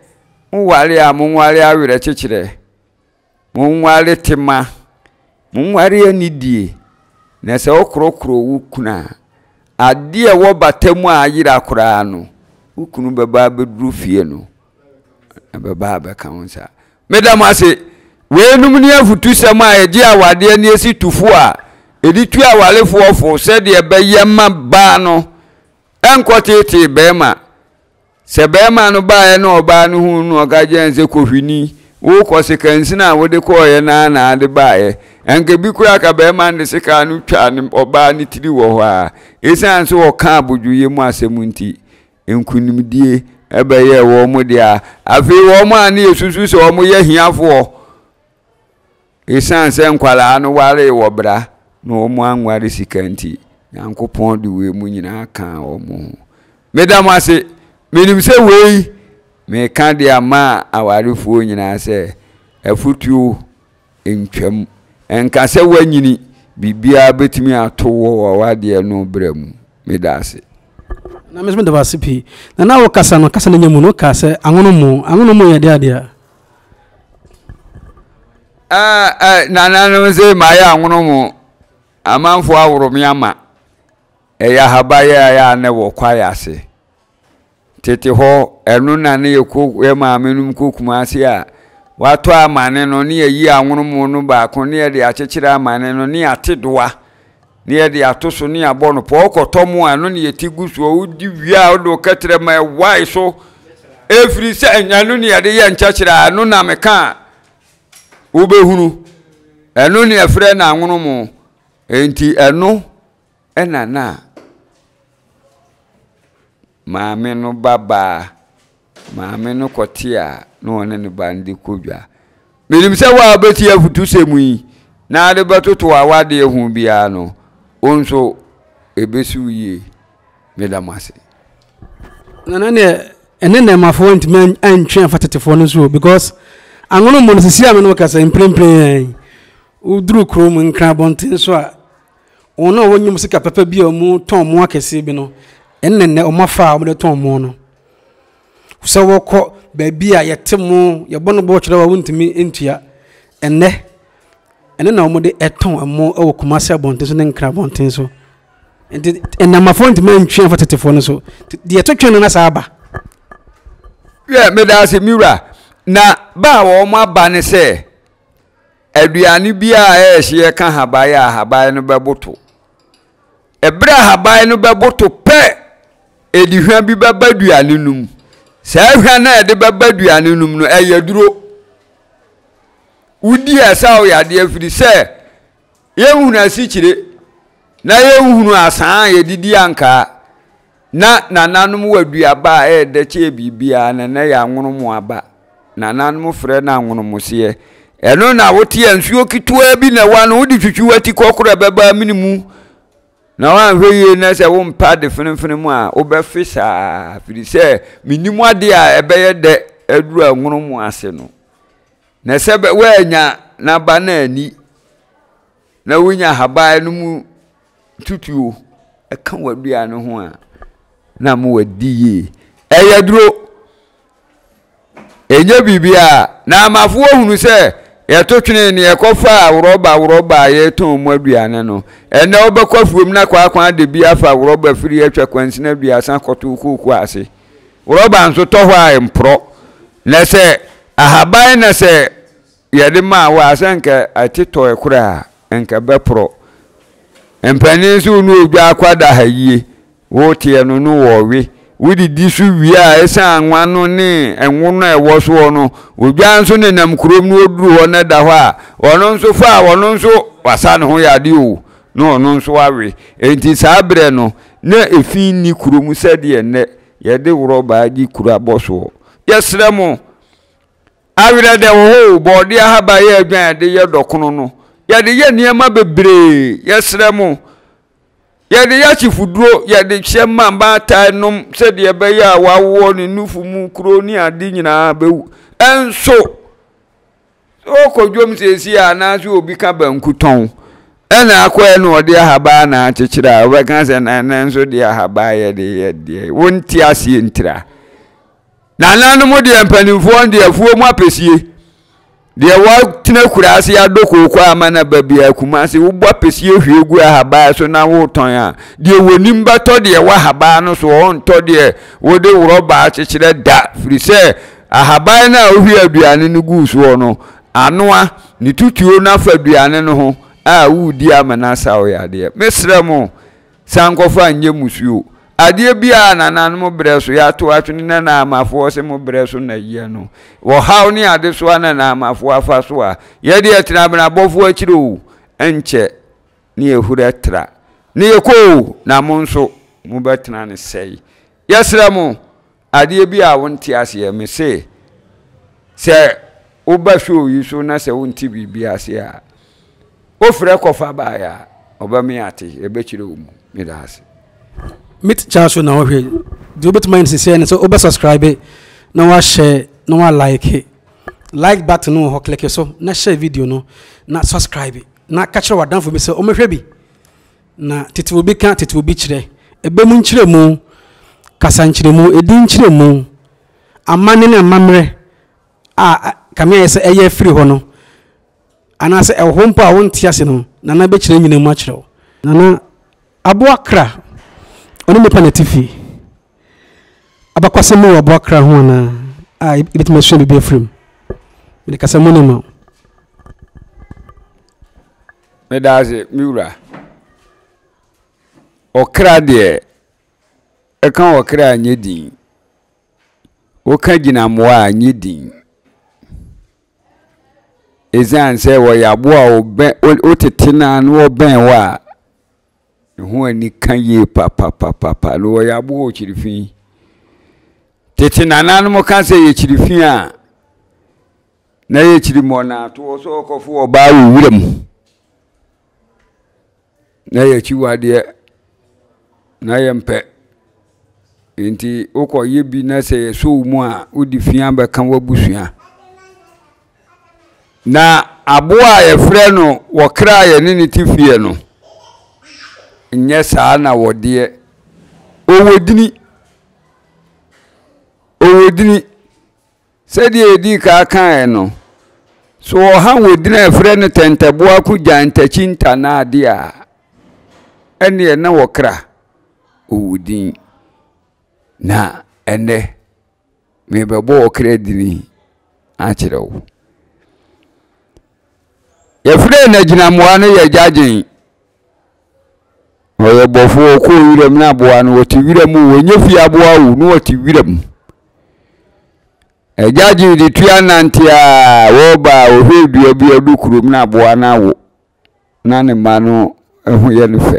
moware a, monware awerɛkyekyerɛ, monware tema, monware anidie, na sɛ wokorɔkorɔ wo kunu a, adeɛ a ɛwɔ bata mu a ayera koraa no, wo kunu bɛba abɛduru fie no, ɛbɛba abɛka wo nsa. Meda mo ase. Weinom ne afutusɛm a ɛgye awadeɛ ne ɛsi tufo a ɛde tu awarefoɔ fo sɛdeɛ ɛbɛyɛ ma baa no ɛnkɔteetee barima. Sɛ barima no baeɛ na ɔbaa no huu no na ɔka kyerɛɛ no sɛ kɔhwini, wokɔ sekansini a wode kɔeɛ no ara na ade baeɛ. Anka bi koraa ka barima no de sekaa no twaa ne ɔbaa no tiri wɔ hɔ ara. Ɛsiane sɛ ɔkaa abodwoyɛ mu asɛm nti, nkonimdie bɛyɛɛ wɔn dea. Afei wɔn a ne yɛsusu sɛ wɔyɛ ahiafoɔ, Esiane sɛ nkwadaa no waree wɔ bra na wɔn anware sika nti, Nyankopɔn de wei mu nyinaa kaa wɔn ho. Meda mo ase. Menim sɛ wei Meka de ama awarefoɔ nyinaa sɛ, afotuo ntwam. Nka sɛ woanyini, biribiara bɛtumi ato wo wɔ w'adeɛ no berɛ mu. Meda ase. Na me nso meda wo ase pii. Na na wokasa no, kasa no nya mu no, wokaa sɛ anwono mo. Anwono mo yɛ deɛ adeɛ a? Ɛɛ, nananom se mayɛ anwono mo. Amanfoɔ aworo me ama. Ɛyɛ ahabayɛ a ɛyɛ a na ɛwɔ kwaeɛ ase. Tete hɔ, ɛno na ne yɛkɔ yɛ maame nom kɔ Kumase a, watɔ amane no ne yɛyi anwonomo no baako ne yɛde akyekyere amane no ne yɛate doa ne yɛde ato so ne yɛabɔ no pɔ. Wokɔtɔ mo a, ɛno ne yɛte gu soɔ. Wodi wie a, wode wo kɛtrɛma ɛwae so. Ɛfiri sɛ ɛno ne yɛde yɛ nkyɛkyerɛ a, ɛno na meka a wobɛhunu. Ɛno ne yɛfrɛ no anwonomo. Enti ɛno na na maame no ba baa. Maame no kɔte a na ɔne ne ba no de kɔ dwa. Menim sɛ wo a wobɛtie afutusɛm yi na ade bɛtoto w'awadeɛ ho biara no, wo nso ɛbɛsi wo yie. Meda mo ase. Nana neɛ ɛne nnɛɛmafoɔ ntumi antwe afa tetefoɔ no so because anwono mmɔ no sisi a me ne wo kasa mprempren yɛn woduru kurom nkran abɔnten so a Wɔn a wɔnyɛ wɔn sika papa bi a wɔtɔn mo akɛseɛ bi no, ɛnna nnɛ wɔn afa a wɔde tɔn mo no. Sɛ wɔkɔ baabi a yɛte mo, yɛbɔ no boɔ kyerɛ wo a wontumi ntua. Ɛnnɛ, ɛno na wɔde tɔn mo wɔ Kumasi abɔnten so ne Nkran abɔnten so. Nti nnɛmafoɔ ntumi ntwe amfa tetefoɔ no so. Deɛ ɛto twene no na saa aba. Hwɛ, meda ase me wura. Na ba a wɔn aba ne sɛ, Aduane biara a ɛyɛ hyeɛ ka haban a, haban no bɛboto. Ɛberɛ a haban no bɛboto pɛ, ɛde hwa bi bɛba aduane no mu. Saa hwa no a ɛde bɛba aduane no mu no, ɛyɛ duro. Wodi a ɛsa wo yadeɛ firi sɛ yɛnhunu asikyire na yɛnhunu asaa a yɛde di ankaa. Na nananom wɔ aduaba a ɛyɛ dɛ kyɛɛ biribiara, na na ɛyɛ anwonomo aba. Nananom frɛ no anwonomoseɛ. Ɛno na wote a nsuo ketewa bi na ɛwɔ ano, wode twitwi w'ati kɔkoro a ɛbɛba amene mu. Na woanhwɛ yie na sɛ wompɛ ade fenefene mu a, wobɛfe saa, firi sɛ mennim adeɛ a ɛbɛyɛ dɛ aduru anwonomo ase no. Na sɛ woannya n'aba no anni, na wonya ahaban no mu tutuo ka w'aduane ho a, na ama wadi yie. Ɛyɛ duro. Ɛnyɛ biribiara. Na amafoɔ hunu sɛ yɛto twene ne yɛkɔfa worɔba worɔba a yɛtɔn mu aduane no. Ɛnɛ wobɛkɔ afuom na kwaakwa ade bi afa worɔba firi atwa kwansini aduasa kɔto kooko ase. Worɔba nso tɔ hɔ a mporɔ. Na sɛ ahaban na sɛ Yɛde maa wo a, sɛ anka ɛte tɔe koraa a, anka ɛbɛporɔ. Mpanin nso wo ne odwa akwadaa ha yie, woteɛ no no wɔwe. Wodidi so wie a, ɛsiane anwa no ne ngo no a ɛwɔ soɔ no, odwa nso nenam kurom na ɔduru hɔ na ɛda hɔ a, ɔno nso fa a, ɔno nso wasa ne ho yadeɛ o, na ɔno nso awe. Enti saa berɛ no, na efi nni kurom sɛdeɛ nnɛ yɛde worɔba gye kuro abɔ soɔ. Yɛsrɛ mo, Awerɛ dɛ wɔ hɔ o, bɔɔdeɛ ahaban yɛ adwan a yɛde yɛ dɔkono no. Yɛde yɛ nneɛma bebree. Yɛsrɛ mo, yɛde yɛ akyefuduro, yɛde hyɛ ma mmaatan nom sɛdeɛ ɛbɛyɛ a wawoɔ ne nufu mu kuro ne ade nyinaa bɛwu. Ɛnso, sɛ wokɔ dwom seesie a anaasɛ obi ka banku tɔn ɛna akɔɛ na ɔde ahaban na akyekyere a wobɛka sɛ na ɛnɛ nso deɛ ahaban yɛde yɛ deɛ wonte aseɛ ntira. Nananom deɛ mpanimfoɔ deɛ afuo mu apɛsie deɛ wɔatena kura ase adɔ kooko ama no aba biara Kumase wobɔ apɛsie hwie gu ahaban so na wotɔn a deɛ wɔnim bɛtɔ deɛ wɔ ahaban no so ɔntɔ deɛ wode worɔba akyekyerɛ da firi sɛ ahaban no a wohwie aduane no guu soɔ no anoa ne tutuo no afa aduane no ho a woredi ama no asa wo yadeɛ mesrɛ mo San kɔfa nyɛ musuo. Adeɛ biara a nananom brɛ so yɛato atwene na Naamafoɔ se mo brɛ so na yɛ no. Ɔhaw ne adesoa na Naamafoɔ afa so a, yɛde ɛtena abenabɔfoɔ akyiri o, ɛnkyɛ ne yɛhuri atra ne yɛkɔ o, na mo nso mobɛtena ne sɛe. Yɛsrɛ mo, Adeɛ bi a wonte aseɛ, mese sɛ woba show yi so na sɛ wonte biribi ase a, wofrɛ kɔfa baeɛ a, ɔbɛme ate, yɛbɛkyerɛ wo mu. Meda ase. Meet Charles show na wohwɛ yi. Deɛ wobɛtumi ayɛ no sisiɛ ne sɛ wobɛ subscribe. na wahyɛ na walike. Like button no wɔ hɔ, kleke so na share video no na subscribe na ka kyerɛ w'adamfo bi sɛ ɔmmɛhwɛ bi. Na tete obi ka, tete obi kyerɛ. Ɛbɛ mu nkyerɛmu, kasa nkyerɛmu, edin nkyerɛmu, amanne ne amammerɛ a kame ayɛ sɛ ɛyɛ afiri hɔ no, anaasɛ ɛwɔ hɔ mpo a wonte ase no, Nana bɛkyerɛ nyina mu akyerɛ wo. Nana, aboa kra, ɔne nipa na ɛte fie. Abakwasɛm bi wɔ aboa kra ho anaa a yɛbɛtumi asua biribi afiri mu? Mede kasa mu no ma wo. Meda ase, me wura. Ɔkra deɛ, ɛka ɔkra a nyɛ din. Woka gyinammoa a nyɛ din. Ɛsiane sɛ wɔyɛ aboa a wɔbɛn wotete no a na wɔbɛn wo a, ne ho anika yie papapapapa. Na wɔyɛ aboa ɔkyiri fi. Tete nananom ka sɛ yɛkyiri fi a, na yɛkyiri mmɔnnaatoɔ sɛ ɔkɔfo ɔbaa wɔ wuram. Na yɛ akyiwadeɛ, na yɛmpɛ. Nti wokɔyɛ bi na sɛ yɛsɔ wo mu a, wode fi abɛka w'abusua. Na aboa a yɛfrɛ no wɔkra a yɛne ne te fie no, nyɛ saa na wɔdeɛ. Ɔwɔ dini. Ɔwɔ dini. Sɛdeɛ yɛdii kan kaeɛ no, so ɔha wɔ dini a yɛfrɛ no tɛntɛboa ko gya ntakyi ntanaade a, ɛnneɛ na wɔkra ɔwɔ din. Na ɛnnɛ, merebɛbɔ ɔkra dini akyerɛ wo. Yɛfrɛ no agyinamoa no yɛ gyagyen. Ɔyɛ bɔfoɔ, ɔkɔɔ wiram na aboa no, ɔte wiram o, ɔnyɛ fie aboa o, na ɔte wiram. Agya gye de tua nante a wɔreba a ɔhwɛ dua bi ɔdo kurom na aboa no awo na ne mma no ho yɛ no fɛ.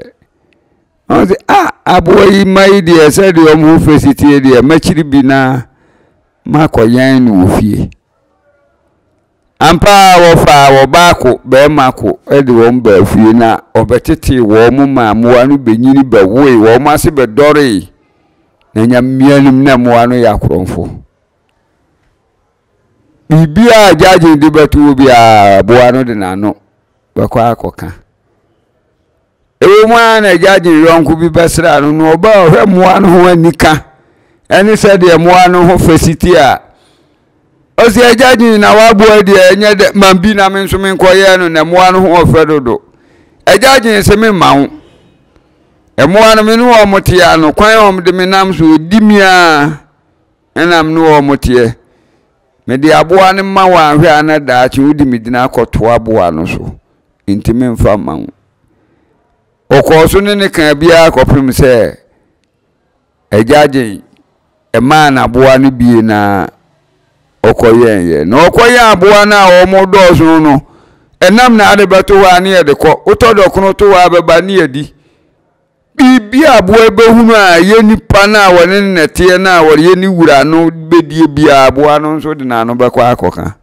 Ɔn sɛ a aboa yi mma yi deɛ sɛdeɛ wɔn ho fɛ si tie deɛ mɛkyiri bi na makɔyɛn no wɔ fie. Ampa ara wɔfaa ɔbaa ko, barima ko de wɔn baa fie, na wɔbɛtetee wɔn maa mmoa no bɛnyini bɛwoe, wɔn ase bɛdɔree, na Nyame anim na mmoa no yɛ akorɔmfo. Biribiara a gyagye de bɛto hɔ biara, aboa no de n'ano bɛkɔ akɔka. Ɛwɔ mu ara na agya gye yɔnko bi bɛsra no na ɔba a ɔhwɛ mmoa no ho anika ɛne sɛdeɛ mmoa no ho fɛ si te a, ɔsi agya gye na waboa deɛ ɛnyɛ dɛ ma bi na me nso menkɔyɛ no na mmoa no ho ɔfɛ dodo. Agya gye sɛ memma wo. Mmoa no me ne wɔn te ano kwan a wɔn de me nam so ɔdi mi a ɛna me ne wɔn teɛ. Mede aboa no ma wo anhwɛ a na daakye wode me dina akɔto aboa no so. Enti memfa mma wo. Ɔkɔɔ so ne ne kaa biara kɔpem sɛ Agya Gyen maa n'aboa no bie na ɔkɔyɛeɛ. Na ɔkɔyɛn aboa no a wɔn dɔɔso no, ɛnam na ade bɛto hɔ a ne yɛde kɔ. Wotɔ dɔkono to hɔ a bɛba ne yɛdi. Biribi a aboa bɛhunu a ɛyɛ nipa no a wɔne no na ɛteɛ no a wɔyɛ ne wura no bɛdie biara aboa no nso de n'ano bɛkɔ akɔka.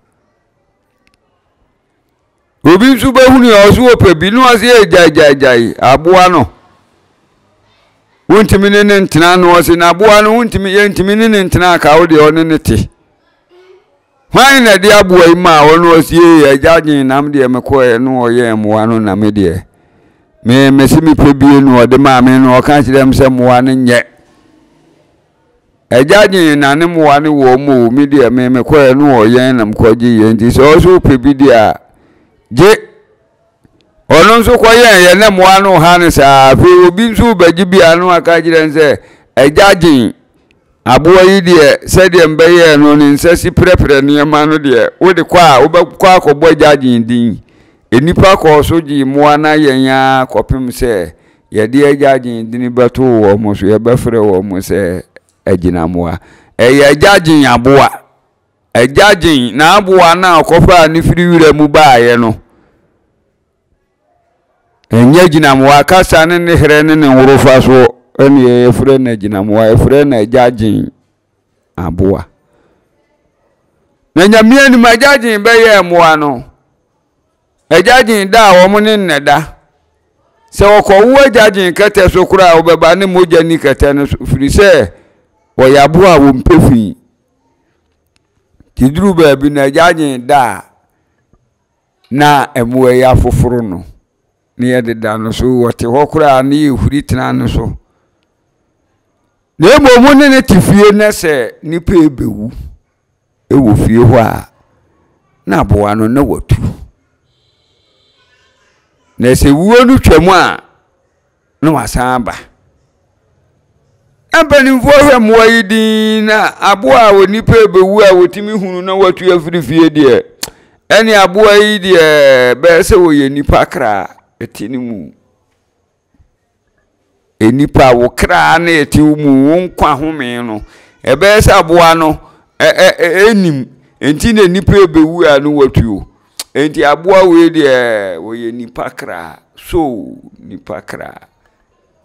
Obi nso bɛhunu a ɔso ɔpɛ bi na ɔse yɛ gyaegyaegyae aboa no. Wontumi ne ne ntena no ɔse na aboa no wontumi yɛntumi ne ne ntena aka wo deɛ ɔne ne te. Hwan na ɛde aboa yi maa ɔno ɔse yɛ agya gyen nam deɛ mekɔɛ no ɔyɛ mmoa no na me deɛ me mese mepɛ bie no ɔde maa me no ɔka kyerɛ m sɛ mmoa no nyɛ. Agya gye na ne mmoa no wɔ mu o, me deɛ me mekɔɛ no wɔ yɛn na mekɔgye yɛn nti sɛ ɔso wopɛ bi deɛ a gye. Ɔno nso kɔyɛn yɛ na mmoa no ha no saa afei obi nso bɛgye bi a no aka kyerɛ no sɛ agya gye aboa yi deɛ sɛdeɛ mbɛyɛɛ no ne nsa si prɛprɛ nneɛma no deɛ wode kɔ a wobɛkɔ akɔbɔ agya gye din. Nnipa kɔɔ so gyee mmoa no ayɛn ara kɔpem sɛ Yɛde agyagyen dini bɛto wɔn so, yɛbɛfrɛ wɔn sɛ agyinamoa. Ɛyɛ agyagyen aboa. Agyagyen n'aboa no a ɔkɔfaa ne firi wira mu baeɛ no. Ɛnyɛ agyinamoa kasa ne ne herɛ ne ne nworofa so ɛne yɛfrɛ no agyinamoa, yɛfrɛ no agyagyen aboa. Na Nyame anim agyagyen bɛyɛɛ mmoa no. Agya gyen da a wɔn ne nnɛ da. Sɛ wɔkɔwo agya gyen kɛtɛ so koraa a, wɔbɛba ne mogya nni kɛtɛ no so, firi sɛ wɔyɛ aboa a wɔmpɛ fi. Nti duru baabi no agya gye da a na mmoa yi afoforo no na yɛdeda no so wɔte hɔ koraa na yɛhuri tena no so. Na mmom wo ne no te fie na sɛ nipa rebɛwu wɔ fie hɔ a, na aboa no na watu. Na sɛ wuo no twam a, na wasan aba. Na mpanimfoɔ hwɛ mmoa yi din na aboa a onipa rebɛwu a wɔtumi hunu na watu afiri fie deɛ, ɛne aboa yi deɛ bɛyɛ sɛ wɔyɛ nipa kra ɛte ne mu. Nnipa, wo kra na ɛte wo mu, wo nkwa home no, ɛbɛyɛ sɛ aboa no ɛnim. Nti na nnipa ɛbɛwu a no watuo. Nti aboa wei deɛ wɔyɛ nipa kra, so nipa kra.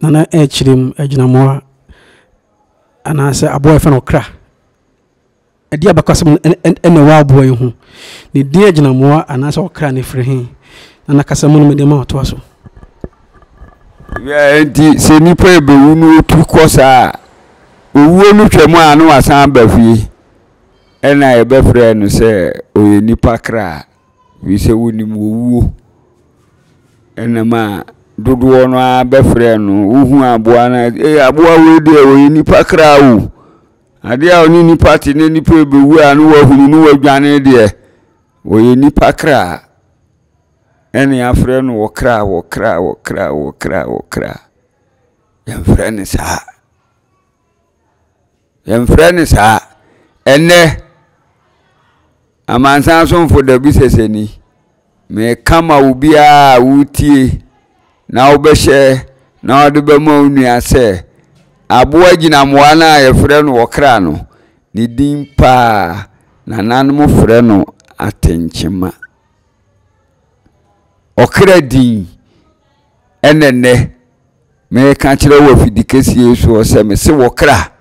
Nana ɛkyerɛ mu agyinamoa anaasɛ aboa yɛfrɛ no kra. Ɛdeɛn abakɔsɛm na ɛwɔ aboa yi ho? Ne din agyinamoa anaasɛ ɔkra no firi he? Na n'akasamu no mede ma ɔtoa so. Wia nti sɛ nipa ebewu no otu kɔ saa a, owuo no twam a na wasan aba fie. Ɛna yɛbɛfrɛ no sɛ ɔyɛ nipa kra, firi sɛ wonim owuo. Ɛnam a dodoɔ no ara bɛfrɛ no, wohu aboa no a, ee aboa wei deɛ ɔyɛ nipa kra o. Adeɛ a ɔne nipa te na nipa rebɛwu a na wahunu na wadwane deɛ, ɔyɛ nipa kra. Ɛne afrɛ no ɔkra, ɔkra, ɔkra, ɔkra, ɔkra. Yɛmfrɛ no saa. Yɛmfrɛ no saa. Ɛnnɛ, amansan somfo Dabi Sɛsɛni, Meka ma obiara a woretie na wobɛhyɛ na wode bɛma wo nua sɛ, aboa gyinammoa no a yɛfrɛ no ɔkra no, ne din paa, nananom frɛ no atenkyema. Ɔkra din ɛna nnɛ meka kyerɛ wɔ afidi kɛseɛ soɔ sɛ mese wɔkra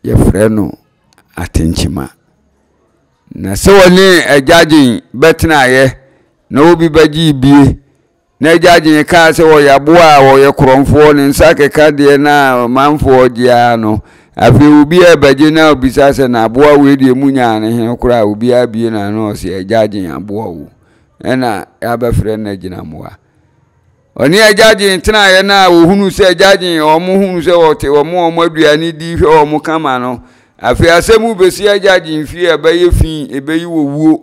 yɛfrɛ no atenkyema. Na sɛ wɔne Agyagyen bɛtenaeɛ na obi bɛgyee bie na Agyagyen kaa sɛ ɔyɛ aboa a ɔyɛ korɔmfoɔ ne nsa keka deɛ na ɔmanfoɔ gye ara no, afei obiara bɛgye na obisa sɛ na aboa wei deɛ mu nyaa ne he koraa a obiara bie n'ano ɔse Agyagyen aboa o ɛna yɛabɛfrɛ no agyinammoa. Ɔne Agya Gyen tenaeɛ no a wɔhunuu sɛ Agya Gyen wɔn hunu sɛ ɔte wɔn wɔn aduane di hwɛ wɔn kama no, afei asɛm bɛsi Agya Gyen fie a ɛbɛyɛ fi, ɛbɛyi wɔ wuo,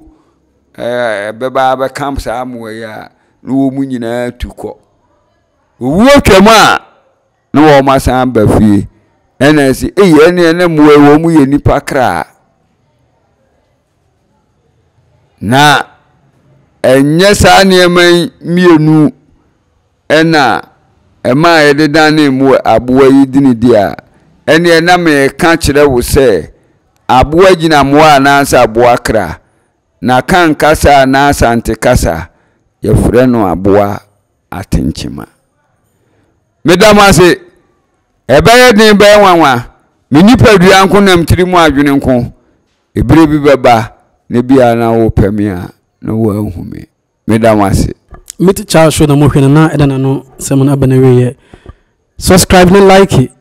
ɛbɛba abɛka saa mmoa yi a na wɔn nyinaa tu kɔ. Owuo twam a na wɔn asan aba fie, ɛna ɛsɛ eyi ɛne ɛne mmoa yi wɔn yɛ nipa kra. Na ɛnyɛ saa nneɛma yi mmienu na ɛma yɛde danee mmoa aboa yi dini di a, ɛnneɛ na meka kyerɛ wo sɛ aboa gyina mmoa anaasɛ aboa kra. Na kan kasa anaa Asante kasa, yɛfrɛ no aboa atenkyema. Meda mo ase. Ɛbɛyɛ den bɛyɛ nwanwa. Me nipadua nko nam tiri mu adwene nko. Ebere bi bɛba na bi a na wopɛ me a na woanhu me. Meda mo ase. Meet Charles show na mohwɛ no na ɛda n'ano sɛm no aba n'awieɛ. Subscribe ne like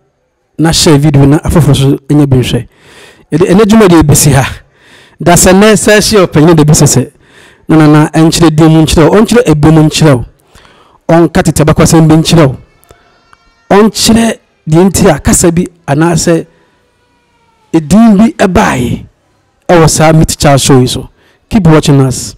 na share video na afoforɔ nso nya bi nhwɛ. Yɛde ɛnɛ dwumadie bɛsi ha. Da sɛ nnɛ sɛ hyia ɔpanyin da bi sɛ sɛ na nana ɛnkyerɛ din mu nkyerɛ wo, ɔnkyerɛ ɛbɛ mu nkyerɛ wo, ɔnka tete abakwasɛm bi nkyerɛ wo, ɔnkyerɛ deɛ nti a kasa bi anaasɛ edin bi ɛbaeɛ ɛwɔ saa Meet Charles show yi so. Keep watching us.